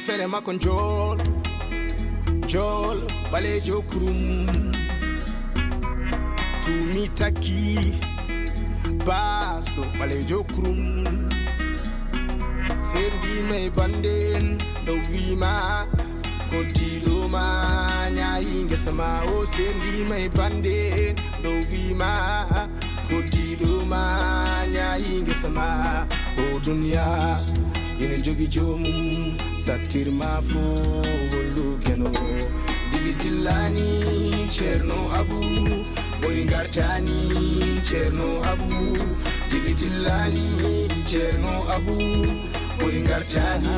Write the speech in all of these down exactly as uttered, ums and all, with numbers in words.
Fere makko njool, njool, ɓaleejo kurum. Tumi takki, baasɗo, ɓaleejo kurum. Sendima e bande en, ɗo wima, koddiɗo ma, ñaayi ngesa ma. O sendima e bande en, ɗo wima, koddiɗo ma, ñaayi ngesa ma. O duniya, ina jogi joomum, sattirma fo hollu keno. Dili dillani, Ceerno Abu, ɓuri ngartani, Ceerno Abu. Dili dillani, Ceerno Abu, ɓuri ngartani,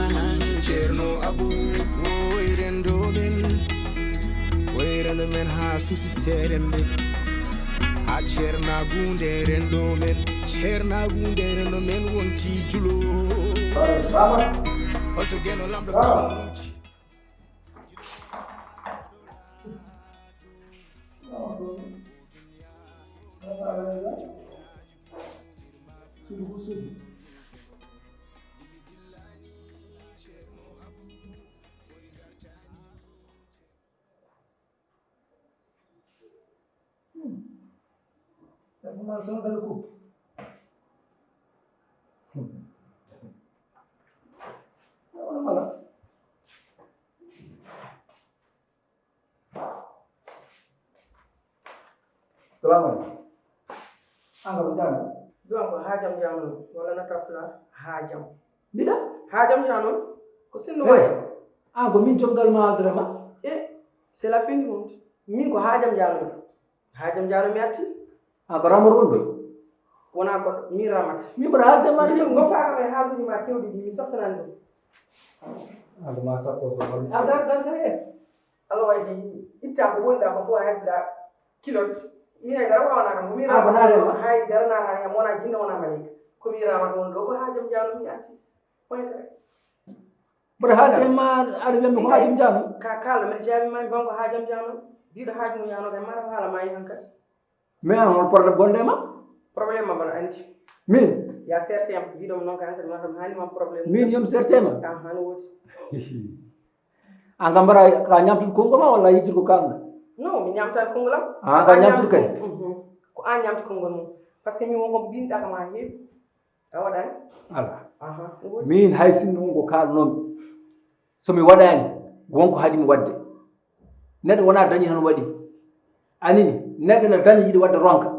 Ceerno Abu. Oy rendo men, oy rendo men ha susi serembe. Ha ceernagunde rendo men, ceernagunde rendo men wonti julo. Holto geno lamɗo kammuji. Salamu aleykum. An kam jami. Duwan ko haajam jano wala na kapla haajam. Mbiɗa? Haajam jano ko sinno waye. An ko min joggal ma adrema. E c'est la fin du monde. Min ko haajam jano. Haajam jano mi arti. An ko ramor won ɗo. Wona goɗɗo min ramat. Min mboɗa haalde ma. Min goppa kam e haaluji ma kewɗi ɗi mi softanani ɗum. Haalde ma sappo so woni. Adar dan he. Allah waɗi itta ko wonɗa ko fof a hedda kilot. Min hay dara wawana kam ko min ramat. Hay dara nata kam wona jinne wona malika. Ko min ramat won ɗo ko haajam jano mi arti. Point. Mboɗo haali e ma aɗa wiyammi ko haajum jano. Ka kala mbiɗa jaabi ma mi banko haajam jano. Biɗo haaju mo jano kay mara haala ma yi hankadi. Mais an hol problème bonde ma? Problème ma bana andi. Min? Ya certain am biɗo mo non kay hankadi ma tam hani ma problème. Min yom certain ma? Am hani woti. An kam mbaɗa ka ñamtude konngol ma walla yejjir ko kalɗa? Non mi ñamtani konngol am. An ka ñamtude kay? Ko an ñamti konngol mum. Parce que min wonko mbinɗa kam ha heewi. A waɗani? Ala. Min hay sinno on ko kaalnomi, so mi waɗani wonko haɗimi waɗde. Neɗɗo wona dañi tan waɗi. Anini neɗɗo ne dañi yiɗi waɗde ronka.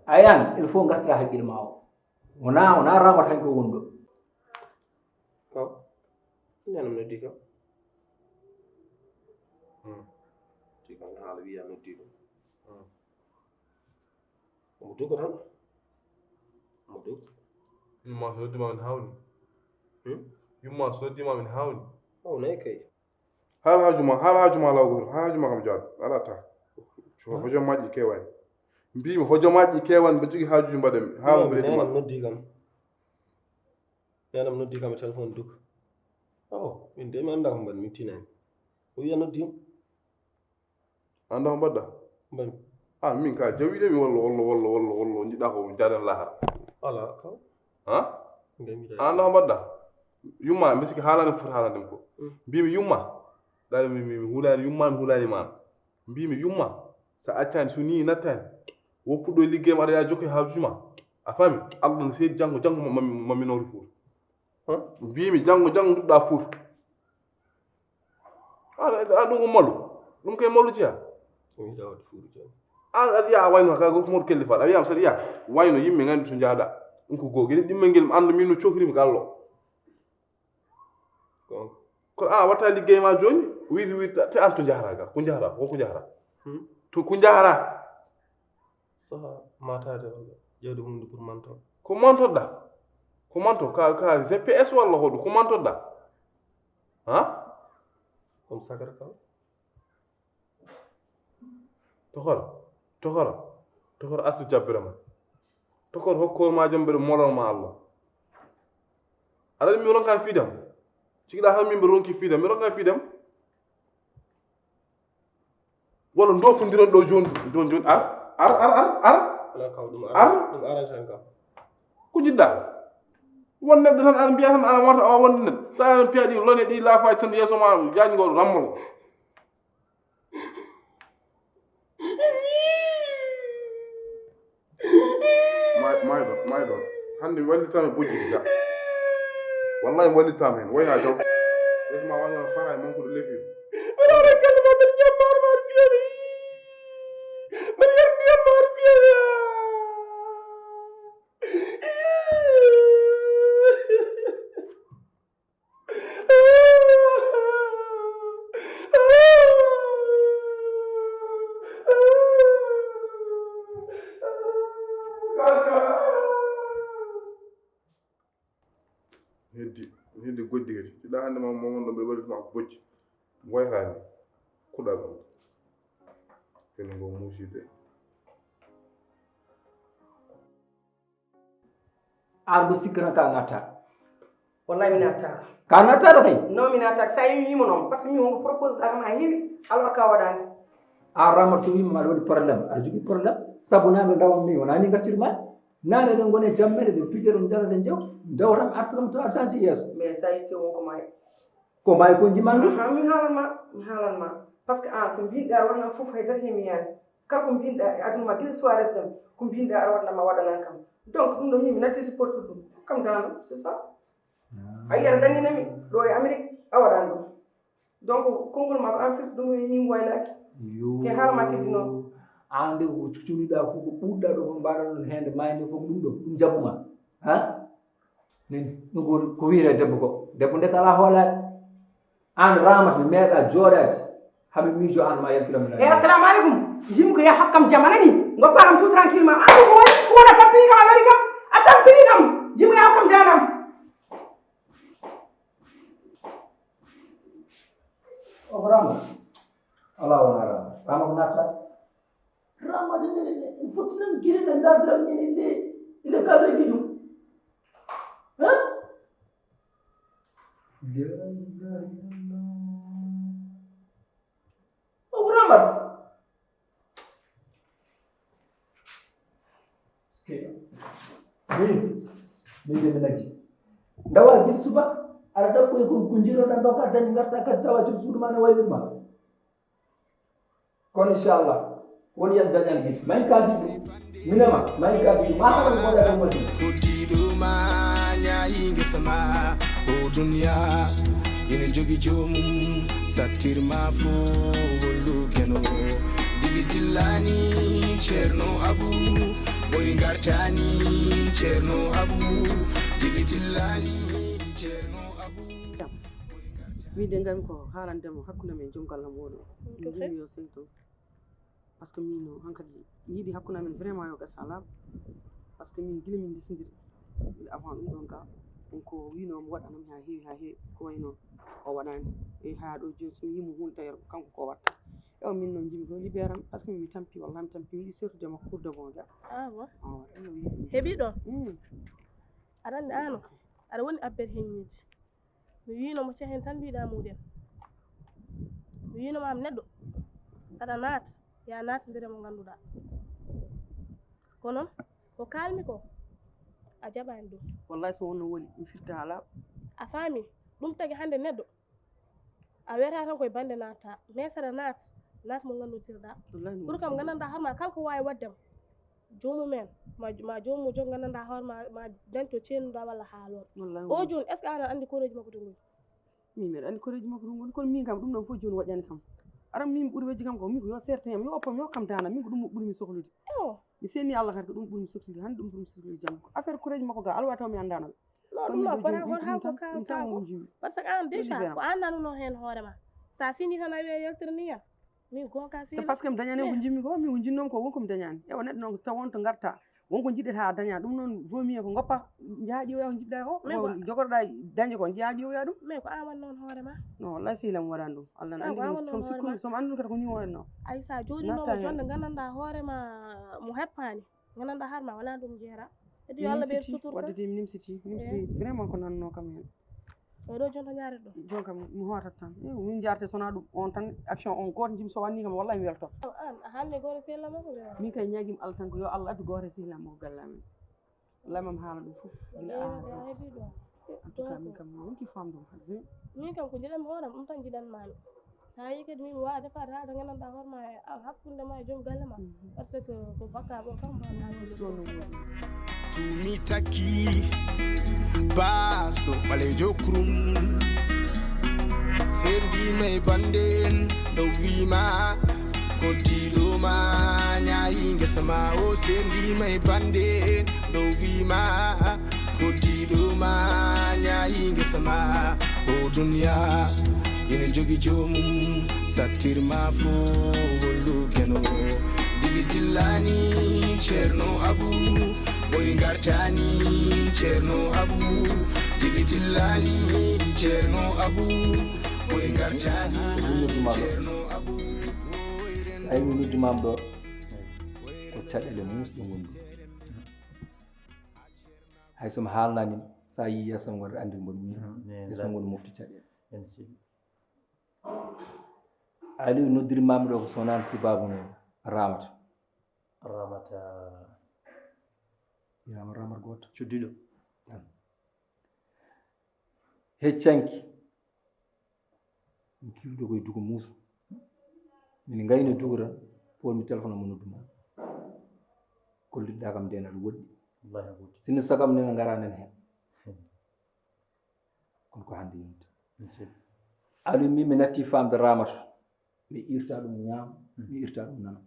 A yani il faut gartira haqqille ma o. Wona wona ramata tan ko woni ɗo. Ko nanam noddi kam. Ti kam haala wiya noddi ɗum. Omo dogga tan. Omo dogga. Yumma so noddima min hawni. Hmm? Yumma so noddima min hawni. Hawnay kay. Haal haaju ma, haal haaju ma law gooto, haal haaju ma kam jaadu, alaa taa. Hojomaaji keewani. Mbiimi hojomaaji keewani, mbeɗa jogii haajuuji mbaɗen mi. Haal mbeɗa ma. Noddi kam. Nenam noddi kam e téléphone duk. Oh, min de mi annda ko mbaɗmi tinani. O wiya noddi. Annda ko mbaɗɗa? Mbaɗmi. Ah, min ka jawiɗe mi wallo wallo wallo wallo wallo jiɗɗa ko jaaden lahara. Ala ka. Ha? Annda ko mbaɗɗa? Yumma, mbi siki haalani foti haalande ko. Mbimi yumma. Dare mi mi hulani yumma mi hulani ma. Mbimi yumma. Sa accani so ni nattani. Woppuɗo liggey ma aɗa ya jokki ha juma. A fami? Allah no seedi janngo janngo mammi noori fuur. Mbimi janngo janngo nduɗɗa fuur. An ɗum ko malu. Ɗum kay malu jeya. An aɗa yiya a wayno ka gorko moɗo kelli faɗa a wiyama saɗa yiya wayno yimɓe gandi to jahɗa. Ɗum ko gogiri ɗimmel ngel mi anda min no cokrimi ko allo. Kono an watta liggey ma joni. Wirri wirta te an to jahra ga ko jahra ko ko jahra. To ko jahra. Saha matade walla ƴewde hunde pour manto. Ko mantoɗa? Ko manto ka ka gps walla hoɗo ko mantoɗa? Ha? Comme sagar kam. Tokoro, tokoro, tokoro artu jabbere ma. Tokoro hokkor ma jom mbeɗo molor ma Allah. Aɗa mi ronkan fidam. Cikiɗa han min mbeɗo ronki fidam mi ronkan fidam. Wala dokondiron ɗo joni joni joni ar ar ar ar ar. Ala kaw ɗum ar ɗum arrange an kam. Ko jiɗɗa? Won neɗɗo tan, an mbiya tan ana wonta, awa wonde neɗɗo. Sa an piya ɗi lone ɗi laafaji tan yeeso ma, jaajgol rammal. May, may ɗon, may ɗon. Hannde mi wallitaama e bojji ga. Wallahi mi wallitaama heen. Woya jaw. Ɓesma waña fara e mankude lefi. Mbeɗa waɗa galle ma, mbeɗa ñamma hoore ma, hoore fiyani. Mbeɗa yardi ñamma hoore fiyani. Heddi, heddi goɗɗi kadi. Ɗiɗa hannde ma, ma wonɗo mbeɗa waɗi ma bojji. Wayraani. Kuɗal ɗo. Kene ngo muuside. Aan mbo sikkata ka natta. Wallahi mi nattaaka. Ka nattaɗo kay. Non, mi nattaaka. Sa yewi wimo noon, parce que mi wonko propose ɗa kam ha heewi, alors ka waɗani. Aan Ramata, so wima aɗa waɗi problème, aɗa jogui problème. Sabu nane ɗo ndawam ni wona ni gaccirma. Nane ɗo gone jammere ɗe pijere jara ɗe jew. Dawram artam to arsansi yeeso. Mais sa yetti wonko maayi. Ko maayi ko jimandu. Aha, mi haalan ma, mi haalan ma. Parce que an ko mbinɗa aɗa waɗana fof haydara he mi yaani. Kala ko mbinɗa e aduna ma gila soirées ɗen, ko mbinɗa aɗa waɗana ma waɗanan kam. Donc ɗum ɗo min mi natti supportude ɗum. Kam dano, c'est ça. A yi aɗa ɗannginami ɗo e Amérique a waɗani ɗum. Donc konngol ma ko an firti ɗum e min waylaaki. Ke haala ma keddi noon. An nde ko cunuɗa fof ko ɓuuɗɗa ɗo ko mbaɗa ɗon hende mayde fof ɗum ɗo ɗum jabuma. Ha? Nani ɗum ko ko wiyete debbo ko debbo nde kala hoolaade. An Ramata mi meeɗa jooɗaade hami miijo an ma yaltira mi. E assalamu aleykum. Jimmi ko ya hokkam jam anani. Goppa kam tout tranquillement. An ko woni ko wona tampini kam a lori kam. A tampini kam. Jimmi ya hokkam danam. O ko Rama. Ala wona Rama. Rama ko natta. Rama de nene ne. Fotti nan gire na ndar dram nene de. Ile ka be gidu. Ha? La ilaha illallah. O ko Rama. Min min de mi naggi. Ndawa gil suba aɗa ɗaɓɓoy ko ko jiroɗa doka dañ garta kadi tawa cuk suudu ma ne wayruma. Kono inchallah won yes dañan gil may ka jiddu minema may ka jiddu ma haɗan goɗa ɗan wasi. Ko diɗo ma ñayi ngesa ma o duniya ina jogi jomum sattir ma fo hollu keno dili dillani ceerno abu bori gartani ceerno abu dili dillani ceerno abu. Min de ngam ko haalande mo hakkunde men joom galle am woni o. Min ngimi yo seytu. Parce que min no hankadi yiɗi hakkunde amen vraiment yo gasa laaɓa. Parce que min gila min ndesindiri avant ɗum ɗon ga on ko wino omo waɗanam ha heewi ha heewi ko wayno o waɗani e ha ɗo joni somi yimo hunde tawi kanko ko watta. Ewa min noon jimi ko libéram parce que mi tampi walla mi tampi mi yiɗi sertude makko pour de bon ga. Ah bon. Heɓi ɗo. Aɗa anndi ano aɗa woni abbere heññeeji. Mi wiino mo cehen tan mbiɗa muɗen. Mi wiino ma am neɗɗo saɗa naat ya naatindire mo ngannduɗa. Kono ko kalmi ko a jaɓani ɗum. Wallahi so wonno woni mi firta ha laaɓa. A faami ɗum tagi hannde neɗɗo a wiyata tan koye bande natta mais saɗa naat naat mo nganndutirɗa. Pour kam nganndanɗa harma kala ko wawi waddema. Jomumen ma ma jomu jom gandanɗa hoore ma ma dañto cennuɗa walla haalon. O joni est ce que an aɗa andi koreji makko to goni? Min mbiɗa andi koreji makko to goni kono min kam ɗum ɗon fof joni waɗani kam. Aran min ɓuuri wejji kam ko min ko yo serte yam yo oppam yo kam dana min ko ɗum ɓuuri mi sohlude. Ewo. Mi senni Allah kadi ko ɗum ɓuuri mi sohlude hande ɗum ɓuuri mi sohlude janggo ko affaire koreji makko ga alwa taw mi andano ɓe. Non ɗum ɗon fota fota ko kawta ko par ce que an déjà ko an nanuno hen hoorema sa fini tan a wiya yaltirniyam. Min gonga c'est parce que mi dañani ko jinmi ko min ko jinnomi ko wonko mi dañani ewa neɗɗo noon taw won to garta wonko jiɗɗata a daña ɗum noon vomi ko goppa jaaƴoya ko jiɗɗa ko ko jogorɗa dañde ko jaaƴoya ɗum mais ko an wannoon hoorema non wallahi sehil am waɗani ɗum allah ne andi ɗum somi sikku somi andi ɗum kadi ko ni waɗanno ay sa joɗinomo jonde gandanɗa hoorema mo heppani gandanɗa harma wona ɗum jeera heddi yo allah ɓe sutur wadde de mi nimsiti nimsiti vraiment ko nanno kam hen oɗo jonto ñaare ɗo jon kam mi hootat tan min jarte sona ɗum on tan action on goto jim so wanni kam wallahi mi welto an a haalni goto sehil am o ko min kay ñaguim allah tan ko yo allah addu goto e sehil am o ko galle amen Lamam haala ɗum fof gila a ha z. En tout cas min kam mi wonki famdum haji. Min kam ko jiɗanmi hooram ɗum tan jiɗanmami. Sa yi kadi min wawa defaade haala to gandanɗa hoorema e hakkunde ma e joom galle ma. Par ce que ko bakka ɓo kam mbawa. Tumi taki basɗo ɓalejo krum. Sendima e bande en ɗo wima. Koddiɗo ma ñaayi ngesa ma o. Sendima e bande en ɗo wima. Koddiɗo ma ñaayi ngesa ma. O duniya ina jogi joomum. Sattirma fo hollu keno. Dili dillani ceerno abu. Ɓuri gartani ceerno abu. Dili dillani ceerno abu. Ɓuri gartani ceerno abu. Ay mi noddu mam ɗo. Ko caɗele musɗe woni ɗum. Hay so mi haalnani, sa yi yeesam ngon anndi mboɗo min. Yeesam ngon mofti caɗele. Aliou noddirmami ɗo ko sonaan sibabu no ramata. Ramata. Yama ramata goto cuddiɗo. Heccanki. Mi kiwdo koye dugo muuso. Min ngayno dugo tan, pool mi téléphone mo nodduma. Kollitɗa kam nden aɗa woɗɗi. Wallahi a woɗɗi. Sinno sagam nen a ngara nen hen. Kono ko hande yonta. Alu mi mi natti famde ramata. Mi irta ɗum ñaam, mi irta ɗum nana.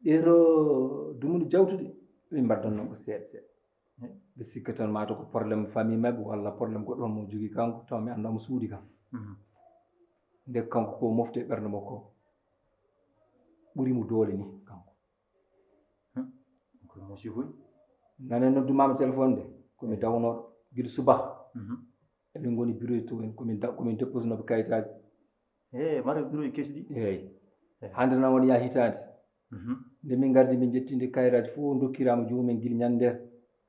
Ɗeeto dumuɗi jawtuɗi min mbaddannoo ko seeɗa seeɗa. Ɓe sikka tan mata ko problème famille maɓɓe walla problème goɗɗo on mo jogii kanko, taw mi anndaa mo suuɗi kam. Nde kanko ko mofte ɓernde makko ɓuri mo doole ni kanko. Ko musiboy. Nane noddumama téléphone de komi dawnooɗo gila subaka. Emin ngoni bureau to en komin da- komin déposinooɓe kayitaaji. He mata bureau e kesɗi. Eeyi. Hannde noon woni yaa hitaande. Nde min ngardi min njetti nde kayitaaji fof ndokkiraama jomumen gila ñannde nden.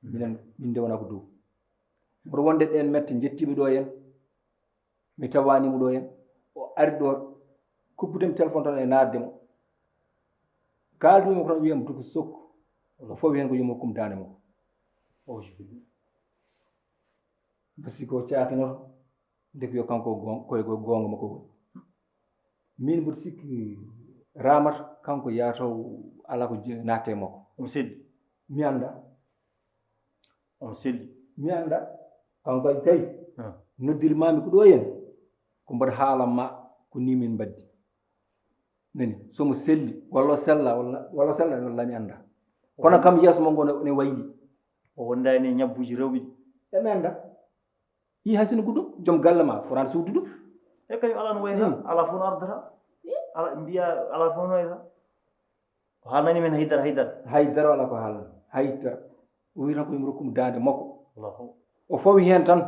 Minen min ndewnaa ko dow. Mboɗo wonde ɗeen mette njettiimi ɗo heen. Mi tawaani mo ɗo heen. O ari ɗo kubbudemi téléphone tan e naatde mo. Kaaldumi ko tan wiyam duko sokko. O fowi heen ko yomo kum daande makko. Mboɗo sikki o caakinoto. Nde ko yo kanko gon- koye ko goonga makko woni. Min mboɗo sikki ramat kanko yataw ala ko je- natte makko. Omo selli. Mi annda. Omo selli. Mi annda. Kanko kadi tawi noddirmami ko ɗo yen ko mboɗo haalan ma ko ni min mbaddi. Nani somo selli walla o sella walla walla o sella walla mi annda. Kono kam yeeso mo ngo ne wayli. O wondani e ñabbuji rewɓe ɗi. Emi annda. Yi hay sino ko ɗum joom galle ma fotani suudu ɗum. E kañum ala no wayata ala fof no ardata. Ala mbiya ala fof no wayata. O haalnani men haydara haydara. Haydara wala ko haalna haydara. O wi tan ko yum rokkum daande makko. O fawi heen tan.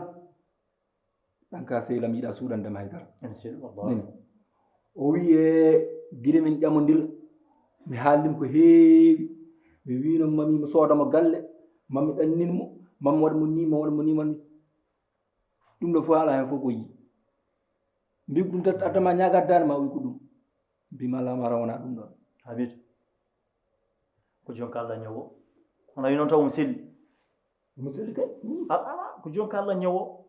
Ɗanka sehlam yiɗa suuɗandema haydara. Nani o wi e gila min ƴamodira. Mi haalnima ko heewi. Mi wino mami mi soodamo galle. Mami ɗanninmo. Mami waɗmo ni mami waɗmo ni mami. Ɗum ɗo fof alaa heen fof ko yii. Mbi ko ɗum tan addama ñaaga daande ma wi ko ɗum. Mbima lamara wona ɗum ɗon. Hamid. Ko jonka Allah ñawo. Ana yi noon taw omo selli. Omo selli kay. Ala ko jonka Allah ñawo.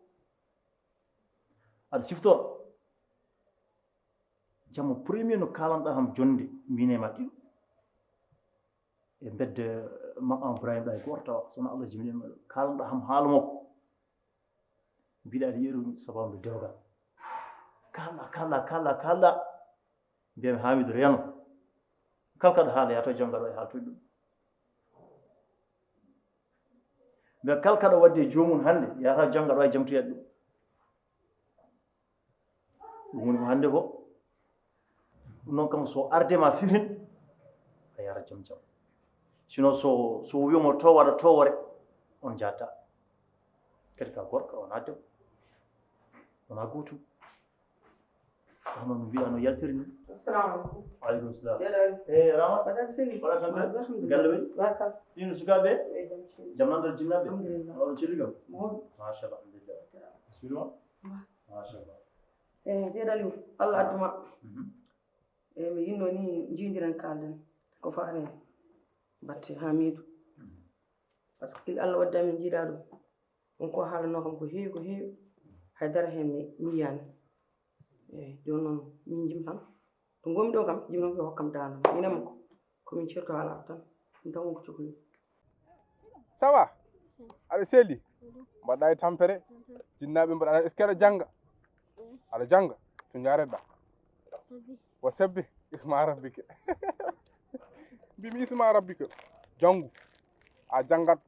Aɗa siftor. Jamma premier no kalanɗa ham jonde mbine ma ɗiɗo. E mbedde maqam Ibrahim ɗa e goto tawa sona Allah jibinima kalanɗa ham haala makko. Mbiɗa aɗa yeru sababu dewgal. Kalɗa kalɗa kalɗa kalɗa. Mbiyami Hamidou reno. Kala kaɗa haala yataw janngaɗo e haaltude ɗum. Mbiya kala kaɗa wadde e joomum hannde yataw janngaɗo e jamtoyat ɗum. Ɗum woni ko hannde ko ɗum noon kam so arde ma firin a yara jam jam. Sino so so wiyoma to waɗa towore on jatta. Kadi ka gorko wona debbo wona gotum. Sahno no mbiya no yaltiri ni. Assalamu alaikum. Wa alaikum salam. Jalal. Eh rama. Badan sini. Wala tan alhamdulillah. Galle wi. Barka. Ino sukabe. Jam nan dal jinnabe. Alhamdulillah. On cili gam. Mo. Masha Allah alhamdulillah. Bismillah. Masha Allah. Eh jedali Allah aduma. Mhm. E mi yinno ni jindiran kalden ko faare. batte Hamidou. Par ce que gila Allah waddi amin njiiɗaa ɗum, on ko haalanoo kam ko heewi, ko heewi. Hay dara heen mi, mi yiyaani. Eeyi, jooni noon, min jim tan. To ngonmi ɗo kam, jim tan ko hokkam daande. Minen makko, ko min ceerto haalaaɓe tan. Ɗum tan won ko cokli. Ça va? Aɗa selli? Mbaɗɗa e tampere? Jinnaaɓe mbaɗa, est-ce que aɗa jannga? Aɗa jannga? To njaaretɗa? Wa sabbi isma rabbika. Mbimi isma rabbika. Janngu. A janngat.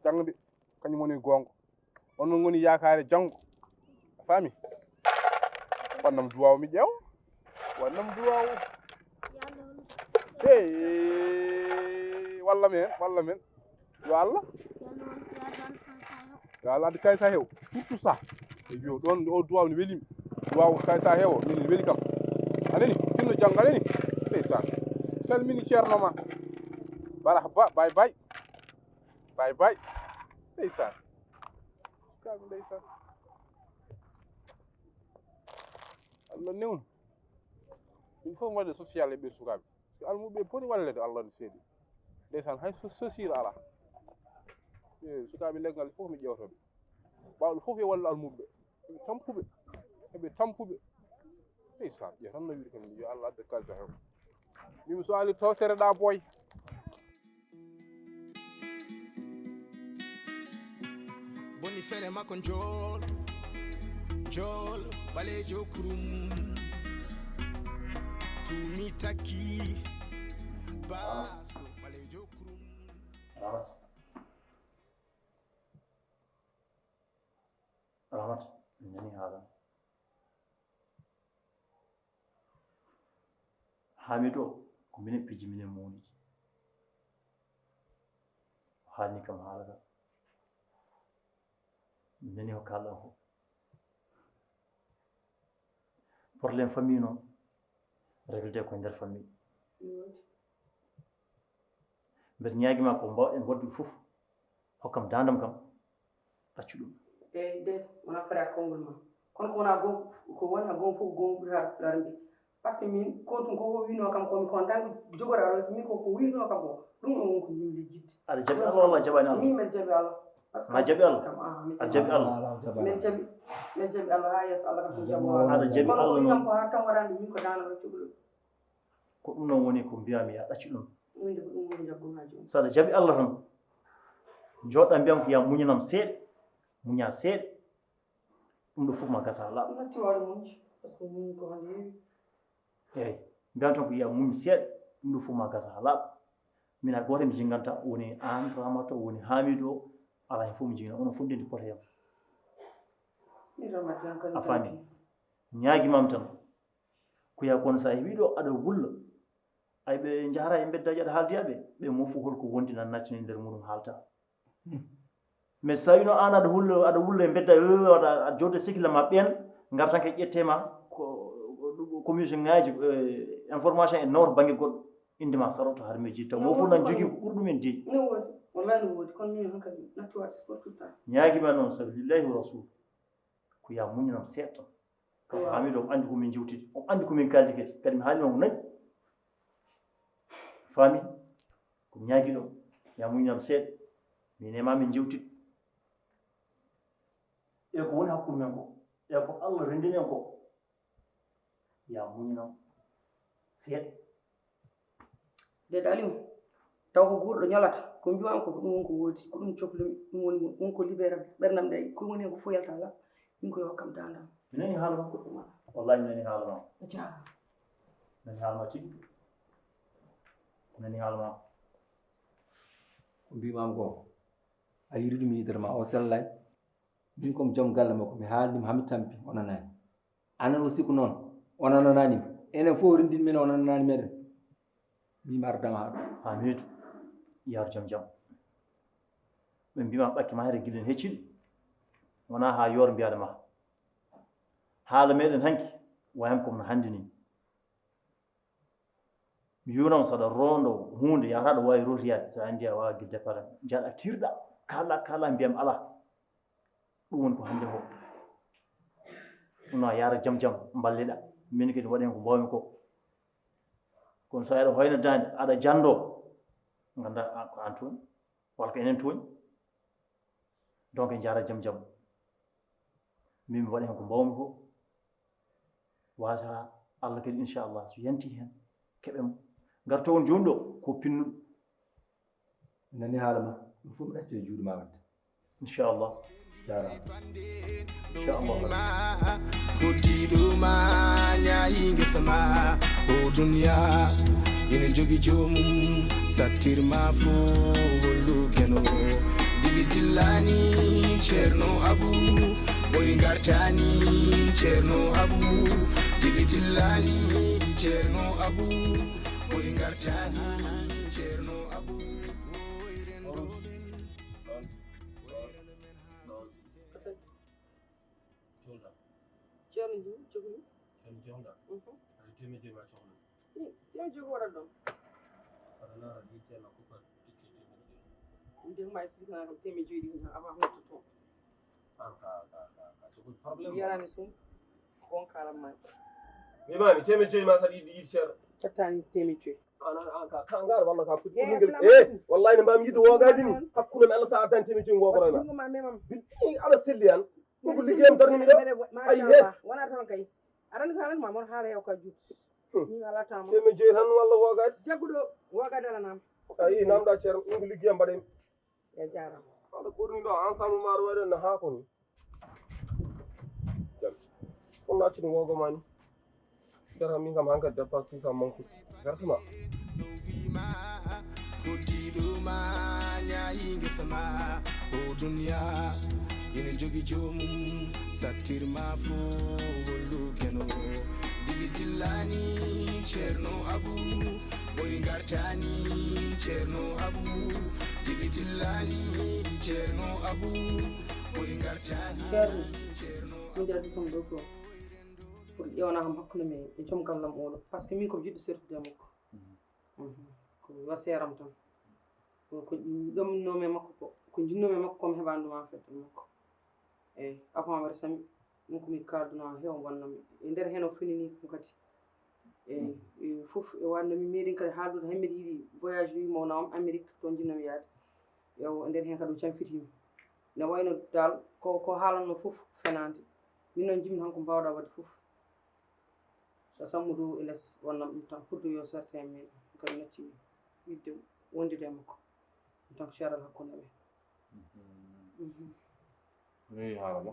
Jangde. Kañum woni goonga. On noon ngoni yaakaare janngo. A faami? Waɗnam duwaaw mi ƴeew. Waɗnam duwaaw. Hey, walla men, walla men. Yo Allah. Yo Allah addi kaysa hew. Surtout ça. E yo ɗon o duwaaw ne welimi. Duwaaw kaysa hewo min ne weli kam. Anani? Kinno janngo anani? Ndeysaan. Salmini ceerno ma. Barax ba bay bay. Bay bay. Ndeysaan. Sukaaɓe ndeysaan. Allah newnu. Min fof mbaɗe social e ɓe sukaaɓe. Almuɓe poti wallede Allah no seedi. Ndeysaan hay so sosiir alaa. Sukaaɓe leggal fof mi ƴewtoɓe. Ɓawɗo fof yo wallu almuɓe. Eɓe tampuɓe. Eɓe tampuɓe. Ndeysaan ƴeew tan no wiiri kam yo Allah adda kalita hew. Min so ali tawtere ɗa boy. Boni fere makko njool njool ɓaleejo kurum tumi takki basɗo ɓaleejo kurum. Ramat, mi nani haala. Hamidu o ko minen piji minen mawni ɗi. O haalni kam haala ka. Mi nani ko kaalɗon ko. Problème famille noon, réglé ko e nder famille. Mbeɗa ñaagi ma ko mbawɗen waɗdude fof, hokkam daandam kam, accu ɗum. Eyi de, wona fere ak konngol ma. Kono ko wona gom, ko wona gom fof gom ɓuri har larmbi. Parce que min, ko ɗum ko o wino kam ko mi kontan jogoɗa ro min ko ko wino kam ko. Ɗum o won ko yimɓe jidde. Aɗa jaɓi Allah walla a jaɓani Allah? Min mbeɗa jaɓi Allah. Parce que a jaɓi Allah? Kam ah mi. Aɗa jaɓi Allah? Mbeɗa jaɓi mbeɗa jaɓi Allah ha yeeso Allah kam ko jaɓo. Aɗa jaɓi Allah noon? Ko ha tan waɗande min ko dano o cuɓlo. Ko ɗum noon woni ko mbiyami ya ɗaccu ɗum. So aɗa jaɓi Allah tan, jooɗɗa mbiyam ko ya muñanam seeɗa, muña seeɗa, ɗum ɗo fof ma gasa ha laaɓa. Eyi, mbiyam tan ko ya muñ seeɗa, ɗum ɗo fof ma gasa ha laaɓa. Min hay gooto mi jinganta, woni aan Ramata, woni Hamidu o, alaa heen fof mi jingina, onon fof ndendi koto yam. A faami? Ñaagimam tan. Kuya kono so a heɓii ɗo aɗa wulla, ay ɓe njahata e mbeddaji aɗa haaldi aɓe, ɓe mofu holko wondi nan nattini nder muɗum haalta. Mais so tawino an aɗa hulla aɗa wulla e mbedda aɗa jodde sikila ma ɓen ngartan ke ƴettema ko commission ngaji information e nawto bangge goɗɗo, inde ma saroto har mejji taw mo fof nan jogui ko ɓuri ɗum en deeƴi. Ne wodi, wallahi ne wodi, kono min hankadi natti waɗde sport tout le temps. Ñaagima noon sabi lillahi wa rasul. Ko ya muñanam seeɗa tan. Kadi Hamidu omo anndi ko min jewtidi, omo anndi ko min kaaldi kadi, kadi mi haalima ko nayi. Faami? Ko mi ñaagiɗo, ya muñanam seeɗa, min e ma min jewtid. E ko woni hakkunde men ko, e ko Allah renndini en ko, ya muñanam seeɗa. Deeɗe Aliou, taw ko guurɗo ñolata, ko mbiiɗaa ko ɗum woni ko woodi, ko ɗum cohlumi, ɗum woni ɗum ko libéré ɓerndam nde, ko woni ko fof yalta alaa, min ko yo hokkam daandam. Mi nani haala makko, wallahi mi nani haala makko. A jaaraama. Mi nani haala makko tigi. Mi nani haala makko. Ko mbiimaami ko, a yiɗi ɗum yitere ma, o sellay. Min ko mi joom galle makko, mi haaldi mo haa mi tampi, o nanaani. Anan aussi ko noon, o nananaani. Enen fof renndin men o nananaani meɗen. Min mi ardama haa ɗo. Hamidu, yar jam jam. Ɓe mbima ɓakki ma hede gillen hecciɗi. Wona ha yoor mbiyaɗa ma. Haala meɗen hanki, wayam kono hande ni. Mi yunam saɗa rondo hunde yataɗo wawi rotiyade sa andi a wawa gil départ. Jaɗa tirɗa, kala kala mbiyam ala. Ɗum woni ko hannde ko. Ɗum noon a yaara jam jam mballiɗa. Min kadi waɗen ko mbaawmi ko. Kono so aɗa hoyna daande aɗa janndo. Ngannda ko an tooñi, walla ko enen tooñi. Donc en njaara jam jam. Min mi waɗa heen ko mbaawmi ko. Waasa Allah kadi, inchallah, so yanti heen, keɓen mo. Ngarto on jooni ɗo, ko pinnuɗo. Nani haala ma, ɗum fof mi ɗacca e juuɗe ma wadde. Inchallah. Jaaraama. Inchallah. Ko diiɗo ma ñaayi ngesa ma. O duniya ina jogi joomum, sattir ma fo hollu keno. Dili dillani Ceerno Abu, ɓori ngartani Ceerno Abu. Dili dillani Ceerno Abu, ɓori ngartani Ceerno Abu. Ceerno Jum, cokli. Ceerno Jom da. Mhm. Ay, teemedde joyi ma sohla. Ih, teemedde joyi ko waɗata ɗon? Aɗa naara ɗi ceerno ko par ticket teemedde joyi. Nde ma explique na kam teemedde joyi ɗi ko tan avant hotto toon. An ka, ka, ka, ka, ko problème. Mi yarani sum, ko on kaalan ma. Mi mami teemedde joyi ma sa ɗi, ɗi yiɗi ceerno. Cattani teemedde joyi. An, an, an ka, ka ngar walla ka fuɗi. Eh, ɓurgel. Assalamu alaikum. Eh, wallahi ne mbami yiɗde wogaji ni. Hakkunde men Allah sa addani teemedde joyi ngogoroy ma. Jungo ma memam. Billahi ala selli an. Ɗum ko liggeyam darnimi ɗo. Ayi, he. Machallah. Wona toon kay. Aɗa anndi ko haalata ma, mon haala yaw ka juut. Hmm. Min alaa temps mo. Teemedde joyi tan walla wogaji? Jagguɗo wogaji alanama. Ayi, namda ceerno, ɗum ko liggeyam mbaɗen. Ya jaaraama. Aɗa ɓorni ɗo ensemble ma aɗa waɗi no haa kono. Jam. Kono accude wogo ma ni. Jara min kam hankadi dépense fii kam mankude. Versement. Ko diiɗo ma ñaayi ngesa ma. O duniya ina jogi joomum, sattir ma fo hollu keno. Dili dillani Ceerno Abu, ɓori ngartani Ceerno Abu. Dili dillani Ceerno Abu, ɓori ngartani Ceerno Abu. Min jaɓi kam ɗo ko pour ƴewna kam hakkunde men e joom gallam oɗo, par ce que min ko jiɗɗo sertude e makko. Mhm. Ko yo seeram tan. Ko, ko ɗomnoomi e makko ko, ko njinnoomi e makko ko mi heɓaani ɗum en fait e makko. Eyi, avant mi resami ɗum ko mi kaaldunoo heew bonnami. E nder heen o finini kam kadi. Eyi, e fof e waɗno mi meeɗin kadi haaldude hay mbiɗa yiɗi voyage wi mo nawam Amérique toon njinnoomi yaade. Yo, e nder heen kadi o camfitiima. Ne wayno dal ko, ko haalanno fof fenaande. Min noon njimmi tan ko mbaawɗaa waɗde fof. So sammudu e les wonnam ɗum tan, fuddu yo serte e meeɗen, kadi natti yiɗde wondude e makko. Ɗum tan ko ceeral hakkunde men. Mhm. Mhm. Mi yehi haala ma.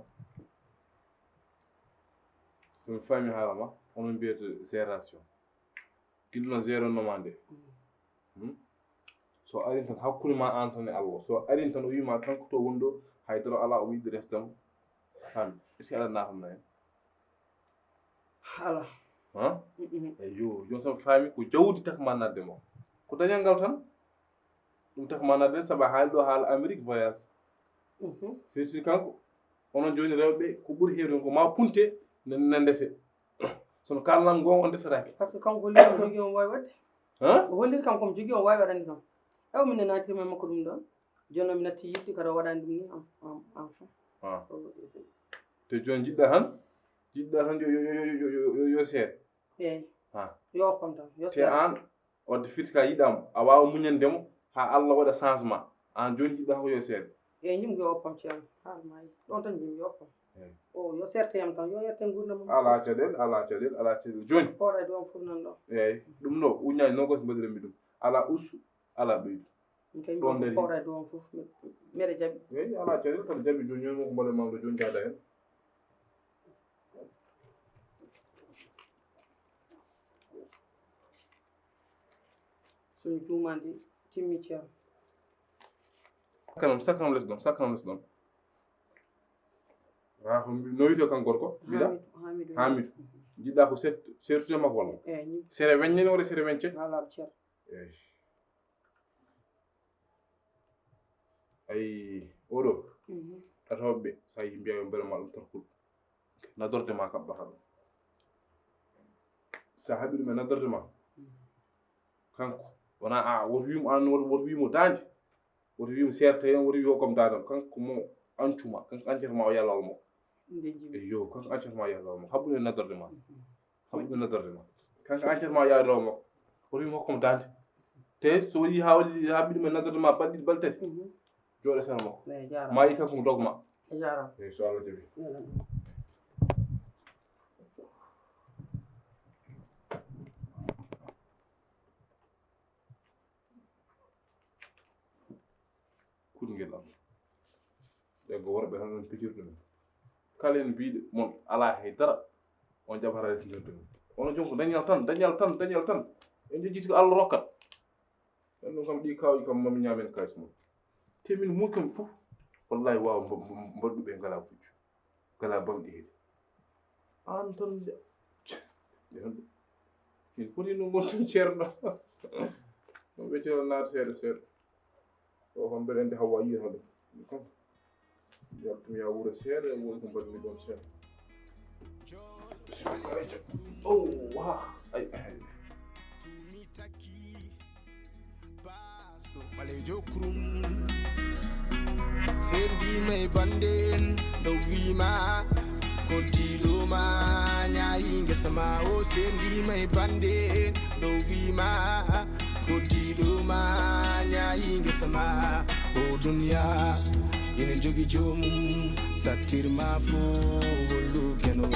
So mi faami haala ma, onon mbiyata génération. Gila no géronoma nde. Mhm. Hmm? So arin tan hakkunde ma an tan e Allah. So arin tan o wiima kanko to woni ɗo, haydara alaa, omo yiɗi resde mo. A faami? Est-ce que aɗa naatana hen? Alaa. Han? Mm-mm. Eyyo, jooni so mi faami ko jawdi takma naatde mo. Ko dañal ngal tan. Ɗum takma naatde sabu a haali ɗo haala Amérique voyage. Mhm. Firti kanko, onon jooni rewɓe, ko ɓuri heewde ko ma punte ne, ne ndese. Sono kaalanam goonga on ndesataake. Par ce que kanko holli kam jogii on waawi waɗde. Han? O holli kam komo jogii on waawi waɗande kam. Ewa min ne naatirma e makko ɗum ɗon. Jooni noon mi natti yiɗde kadi o waɗani ɗum ni en, en, enfin. Ah. Te jooni jiɗɗa tan, jiɗɗa tan yo, yo, yo seer. Eyi. Ah. Yo oppam tan, yo seer. Te aan, wadde firti ka yiɗaama, a waawa muñande mo, haa Allah waɗa changement. Aan jooni jiɗɗa ko yo seer. Eyi, ñim yo oppam ceerno, haal maayi. Ɗon tan ñim yo oppam. Eyi. O, yo seerte yam tan, yo yette nguurndam mum. Alaa caɗeele, alaa caɗeele, alaa caɗeele. Jooni. Hoore doom fof nan ɗo. Eyi, ɗum ɗo, uññaaji noogas mbaɗiranmi ɗum. Alaa ustu, alaa ɓeydu. Min kay ɗon mbiɗo dari. Kowra e dow on fof, mi-, mbeɗa jaɓi. Eyi, alaa caɗeele, saɗa jaɓi jooni, jooni ko mbaɗen mawɗo jooni jaada heen. So mi juumaani, timmi ceerno. Sakkanam, sakkanam les ɗon, sakkanam les ɗon. Ah, ko mbi-, no wiyetee kan gorko? Mbiɗa? Haamidu, Haamidu. Haamidu. Mhm. Jiɗɗa ko set-, sertude makko walla? Eyi, ni. Sere weññe walla sere weñce? Alaa ceerno. Eyi. Ay, oɗo, mhm, tatooɓe, so a yii mbiya yo mbele ma ɗum tarkul. Nadorde ma kaɓɓata ɗum. So a haɓi ɗum e nadorde ma, mhm, kanko, wona a, woto wiimo an, woto, woto wiimo daande, woto wiimo seerte heen, woto wiimo hokkam daande am. Kanko mo ancu ma, kanko ancata ma o yalawol makko. Nde jimi. Eyyo, kanko ancata ma o yalawol makko. Haɓɓu ɗum e nadorde ma. Mhm. Haɓɓu ɗum e nadorde ma. Kanko ancata ma o yalawol makko. Woto wiimo hokkam daande. Te so waɗi haa waɗi haa ɓiɗɗo men naddata ma balɗe ɗiɗi balɗe tati, jooɗo sera makko. Eyi, jaaraama. Ma yi kanko mo dogma. A jaaraama. Eyi, so Allah jaɓi. Kuɗngel am. Ɗen ko worɓe tan non pijirɗo men. Kala en mbiɗo mon alaa hay dara. On jaɓata resndirde men. Ono jon ko dañal tan, dañal tan, dañal tan. En jejjiti ko Allah rokkat. En ɗum kam ɗi kawji kam mami ñaamen kayis mon. Te min muuki on fof. Wallahi waawa mba- mba- mbaɗɗu ɓe ngala fujju. Ngala bamɗi hede. An tan de. Min foti no gontum ceerno. Ɗum ɓe ceerno naata seeɗa seeɗa. O kam mbeɗa anndi hawa yiya hade. Ɗum kam yaltum ya wuro seeɗa, woni ko mbaɗmi ɗon seeɗa. Oh, wow. Ay, ay. Ɓalejo krum. Sendima e bande en ɗo wima, koddiɗo ma ñaayi ngesa ma. O sendima e bande en ɗo wima, koddiɗo ma ñaayi ngesa ma. O duniya ina jogi joomum, sattirma fo hollu keno.